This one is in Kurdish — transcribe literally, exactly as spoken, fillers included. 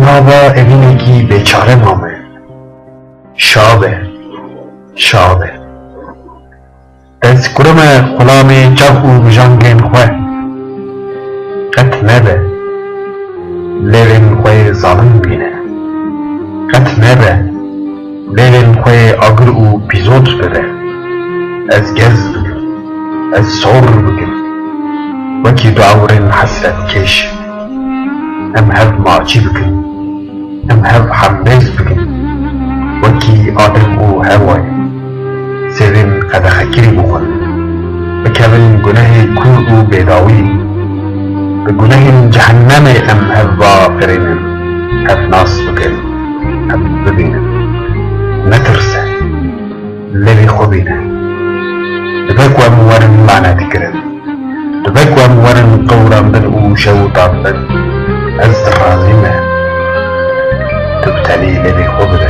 Nava evînekî bêçare mame. Şabe, şabe. Dest kurime xulamê çav û mijangên xwe. Qet nebe lêvên xwe yê zalim bîne. Qet nebe lêvên xwe yê agir û pîzot bibe. Ez gez bikim, ez sor bikim. Wekî du ewrên hesretkêş. Em hev maçî bikin. Em hev hembêz bikin. Wekî Adem û Hewayê. Sêvên qedexekirî bixwin. Bikevin gunehê kûr û bêdawî. Bi gunehên cehennemê em hev vafirînin. Hev nas bikin. Hev bibînin. Netirse. Lêvî xwe bîne. Dibe ku em werin lanetkirin. Dibe ku em werin qewirandin û şewitandin. Ez razî me. Tu bi tenê lêvî xwe bide.